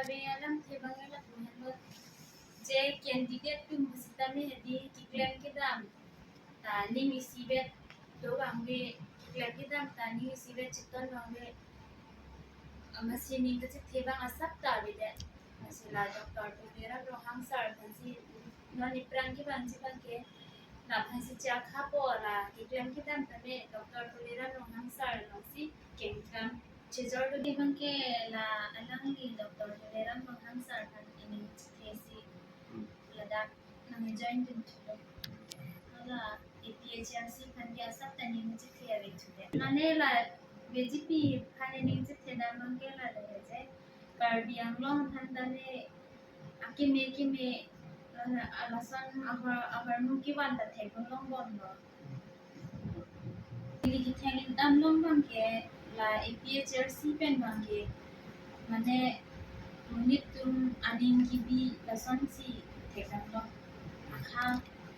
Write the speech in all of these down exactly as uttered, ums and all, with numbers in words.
Abe alamthe abang lapu henlo je candidate atum pusitame hedi keklem kedam ta ning isivet do abang ve, keklem kedam ta ning isivet cheton abang ve. Amatsi ning kachethe abang asap ta avedet. Amatsi la Doctor Tuliram Ronghang sir aphansi non ipran kevangji abangke, la aphansi chakhapo, la keklem kedam tame Doctor Tuliram Ronghang sir alongsi kengkam chejor do. Abangke la alangli Doctor Tuliram Ronghang sir aphan ining chethesi ladak nang join dun thulo. Hala A P H L C aphan ke asap ta ning chethe ave thudet. Mane la B J P aphan ining chethe dam abangke la le je Karbi Anglong aphan tame akeme keme, eh, lason ahor, ahormu kevan ta thekdun longbomlo. Ili kethek dam long abangke la A P H L C pen abangke mane monit atum aning kebi lasonsi thekdam long. Akha,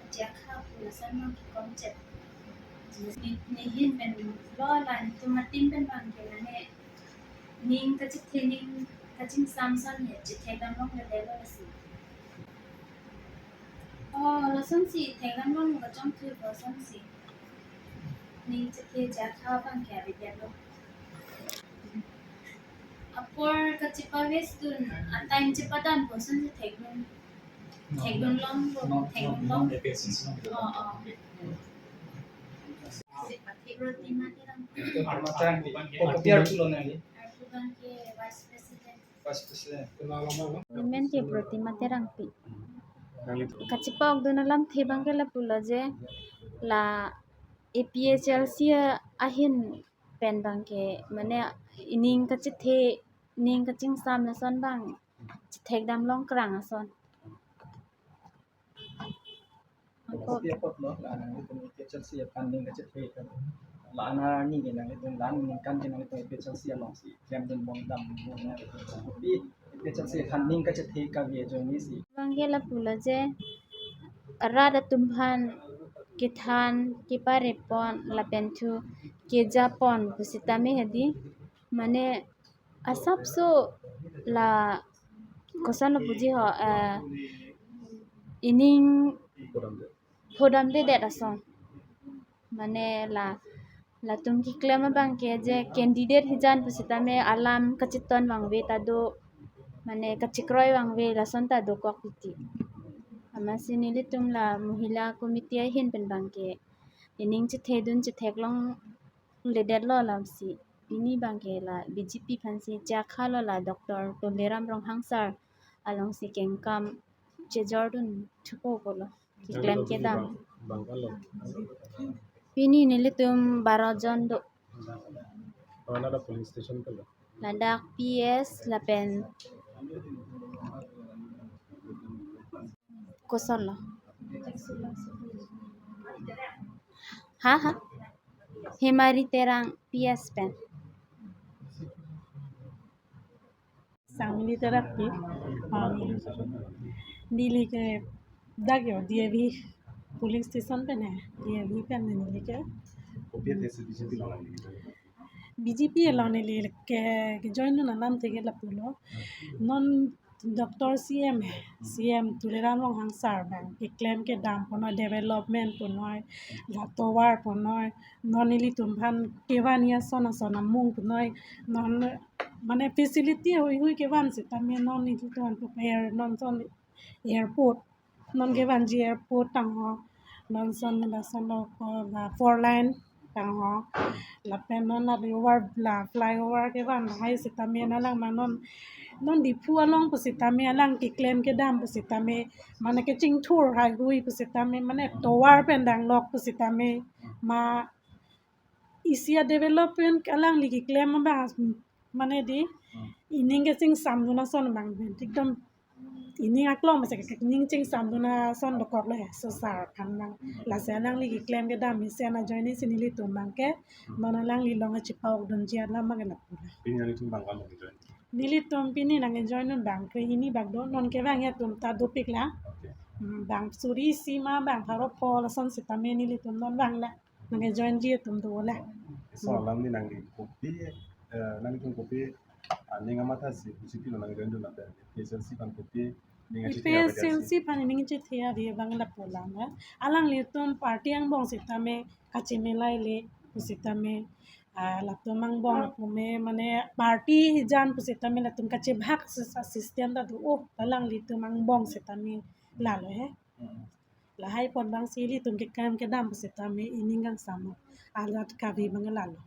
ajakha pu lason abangke komchet. Ni, nihin pen lo la netum ateam pen abangke mane ning kachethe, ning kachingsam ason he chethekdam longledetlo lasi. Oh, lasonsi thekdam long kachongthu lasonsi. Ning chethe jakha abangke avedetlo. Apor kachepa waste dun, a time chepadam pu asonsi thekdun. Thekdun long, thekdun long. Oh, oh. Protima Terangpi. Arpu abangke Vice President. Vice President. Amen ke Protima Terangpi. Kachepa-okdun alamthe abangke lapulo je la A P H L C ahin pen abangke mane ining kachethe, ning kachingsam lason abang chethekdam long krang ason. Kopi apotlo, la nanglitum A P H L C aphan ning kachethe ka, la anarni ke nanglitum la aningkan ke nanglitum A P H L C alongsi klemdun bom dam bom na, kopi A P H L C aphan ning kachethe kave ajoinesi. Abangke lapulo je rat atum aphan kethan keparepon lapen thu kejapon pusitame hedi mane asapso la kosonlo puji ho, eh, ining phodamdedet ason. Mane la, latum keklem abangke je candidate hijan pusitame alam kacheton abang ve ta do, mane kachekroi abang ve lason ta dokok titi. Amatsi nelitum la Mohila Committee ahin pen abangke ining chethedun chethek longledetlo lamsi. Pini abangke la B J P aphansi chakha lo, la Doctor Tuliram Ronghang sir alongsi kengkam chejordun thupo pulo. Keklem kedam. Bang, bang kalo. Pini nelitum baro jon do. Mana ada polling station kalo? Ladak P S lapen kosonlo. Ha, ha. Hemari Terang P S pen. Sangmili Terang P S. Ah, neli ke dak yo D A V polling station pen he, D A V pen neli ke. Kopi athesi B J P along nangjoin? B J P along neli ke, kejoindun alamthe ke lapulo. Non Doctor C M, C M Tuliram Ronghang sir abang keklem kedam punoi, development punoi, la tovar punoi, non nelitum aphan kevan ason ason amung punoi, non mane facility huihui kevan sitame non nelitum aphan prepare, non ason airport, non kevanji airport tangho, non ason lason lo ko la four lane tangho, lapen non la over, la flyover kevan lahai sitame alang ma non, non Diphu along pusitame alang keklem kedam pusitame mane kachingthur haihui pusitame mane tovar pen danglok pusitame ma isi a development alangli keklem abang mane di ining kachingsamdun ason abang pen ekdom ining aklong masa ke ining chingsamdun ason dokoklo he, so sir aphan abang. Lasi alangli keklem kedam mesen ajoinesi nelitum abangke non alangli along kachepa-okdunji alam abang lapu. Pini nanglitum bang kam nangjoin? Nelitum pini nangjoindun bang krehini bak do, non kevang atum ta dopik la. Okay. Hmm, bang suri isi ma bang pharo pho lason sitame nelitum non vanglo. Nangjoinji atum do la. So, alam ni nangli kopi, eh, nanglitum kopi Ning amatha si, si pilo nang join dun lapen A P H L C aphan kopi ning A P H L C chethe ave? A P H L C aphan ning chethe ave abang lapu lang, eh. Alanglitum party angbong setame kachemilai le pu setame, ah, latum angbong lapu me mane party hijan pu setame latum kachebhak si-, sa system ta do. Oh, alanglitum angbong setame lalo he. Hmm. Lahai apot abang si ilitum kekam kedam pu setame ining kangsam alat kave abang lalo.